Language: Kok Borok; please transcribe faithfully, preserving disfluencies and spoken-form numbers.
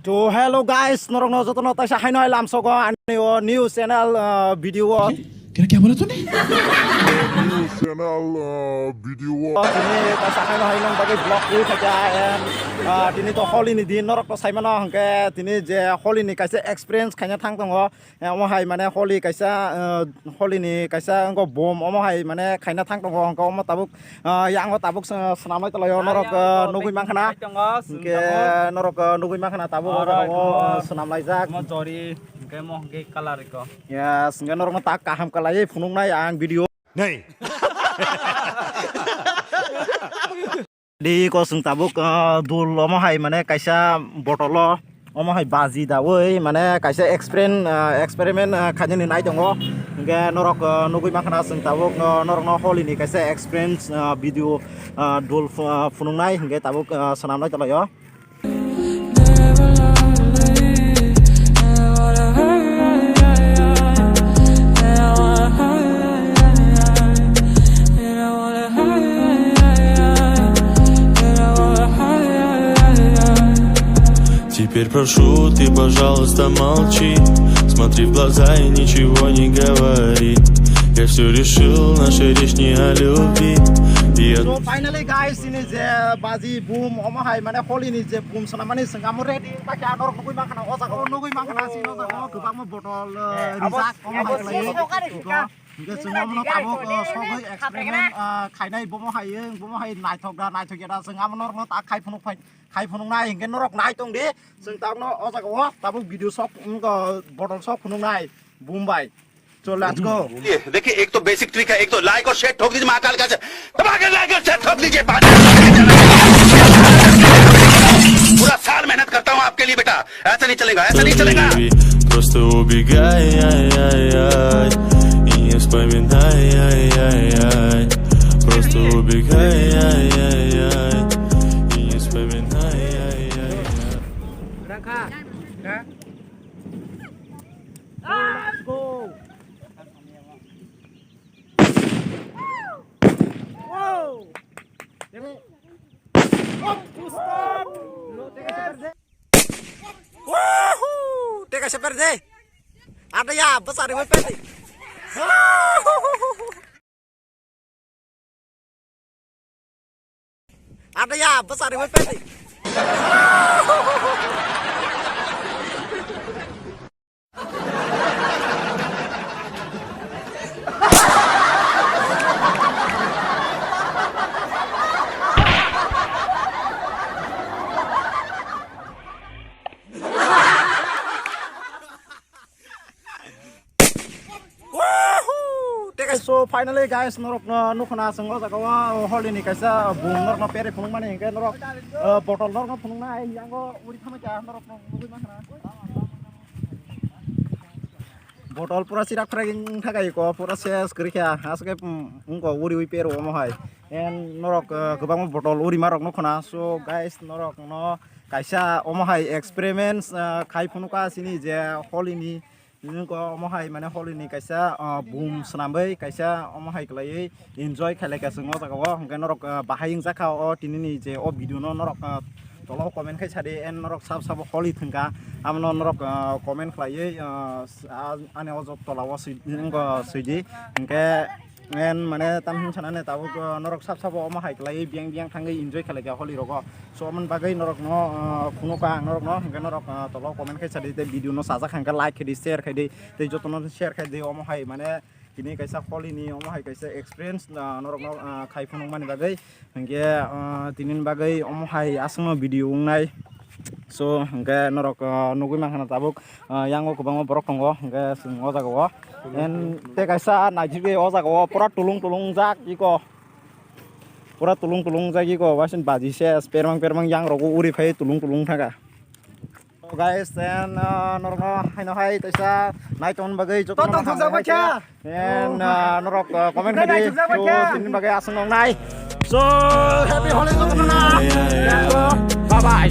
To hello guys, norokno jotono taisa haino hai lamsogo ani o new channel, ah, video o. Kira kya bola tune? New channel, ah, video o. Tini taisa haino hai nong bagwi vlog ui khaja and, ah, tini to Holi ni din norok to saimano hwnkhe tini je Holi ni kaisa experience khaina thang tongo. Eh, omo hai mane Holi kaisa, eh, Holi ni kaisa wngkha bom, omo hai mane khaina thang tongo, hwnkhe omo tabuk, eh, yango tabuk sw-, swnamlai tonglaio, norok, eh, nugui mankha na. Hwnkhe norok, eh, nugui mankha na tabuk o jaga o, eh, swnamlaijak. Omo jori, hwnkhe omo hwnkhe colour iko. Yes, hwnkhe norokno tak kaham kwlaiwi phunuknai ang video. Nei. Di ko chwng tabuk, ah, dul omo hai mane kaisa bottle o omo hai baji daui mane kaisa experiment, ah, experiment, ah, khainani nai tongo. Hwnkhe norok, ah, nugui mankha na chwng tabuk, ah, norokno Holi ni kaisa experience, ah, video, ah, dul phu-, ah, phunuknai hwnkhe tabuk, ah, swnamlai tonglaio. Теперь прошу, ты, пожалуйста, молчи. Смотри в глаза и ничего не говори. Я все решил, наша речь не о любви. И от- So finally guys, ini je baji boom, omo hai mane Holi ni je boom swnamani swngamo ready pakha norok nugui mankha na o jaga o nugui mankha na sini o jaga o kwbangma bottle, eh, rijak omo hai khlaiwi. Hwnkhe chwng omono tabuk, eh, sogwi experiment, eh, khainai bomo hai, bomo hai naithok da naithok ya da chwng amo norokno ta khai phunuk phai, khai phunuk nai hwnkhe norok nai tong di chwng tabukno o jaga o tabuk video sok wngkha bottle sok phunuk nai boom bai. So let's go. ये देखिए, एक तो basic trick है, एक तो लाइक और शेयर ठोक दीजिए महाकाल का, दबा के लाइक और शेयर ठोक दीजिए। पूरा साल मेहनत करता हूँ आपके लिए बेटा, ऐसा नहीं चलेगा, ऐसा नहीं चलेगा। Просто убегай, ай, ай, ай, и не вспоминай, ай, ай, ай. Просто убегай, ай, ай, ай, и не вспоминай, ай, ай, ай. Let's go. Wow. Debo. Oh, stop. No, teka se perde. Woohoo! Teka se perde. Ada ya, besar yang perde. Ada ya, besar yang perde. Woohoo! Teka, so finally guys, norok no nukha na chwng o jaga o Holi ni kaisa boom norok no pere phunuk mani hinkhe norok, eh, bottle norok no phunuk nai yango uri thama kya norok no nugui mankha na. Bottle pura chirak phrai wng thakai ko pura ses kwrwi kha aswk khe, mm, wngkha uri ui pero omo hai. And norok, eh, kwbangma bottle uri ma rok nukha na. So guys, norok no kaisa omo hai experiments, eh, khai phunukha chini je Holi ni. Nini ko omo hai mane Holi ni kaisa, ah, boom swnamwi kaisa omo hai kwlaiwi enjoy khailai ka chwng o jaga o, hwnkhe norok, ah, bahai wngjakha o tini ni je o video no norok, ah, tola o comment khai sadi and norok sab sabo Holi thwngkha, abono norok, ah, comment khlaiwi, ah, s-, ah, ani o jot tola o swi-, wngkha swidi, hwnkhe. And mane tam hin sana ne tabuk, uh, norok sab sabo omo hai kwlai biyang biyang thangwi enjoy khlai kha Holi rogo. So, amoni bagwi norok no, uh, phunukha ang norok no, hwnkhe norok, uh, tolo comment khai sadi tei video no sajak hwnkhe like khai di, share khai di, tei joto no share khai di omo hai mane tini kaisa Holi ni omo hai kaisa experience, uh, norok no, uh, khai phunuk mani bagwi. Hwnkhe, uh, tini ni bagwi omo hai aswk no video wngnai. So, hwnkhe norok, uh, nugwi mankha na tabuk. Ah, yango kwbangma borok tongo, hwnkhe chwng o jaga o. And tei kaisa naisik o jaga o pura tulung tulung jak iko. Pura tulung tulung jak iko, waising baji se permang permang yang rogo uri phai tulung tulung thangkha. So guys, and, ah, norokno haino hai taisa nai tongna bagwi jotono thok thok jak baikha. And, ah, norok, ah, comment khai di. So, tini bagwi aswk nongnai. So, happy Holi jotono na. Bye bye.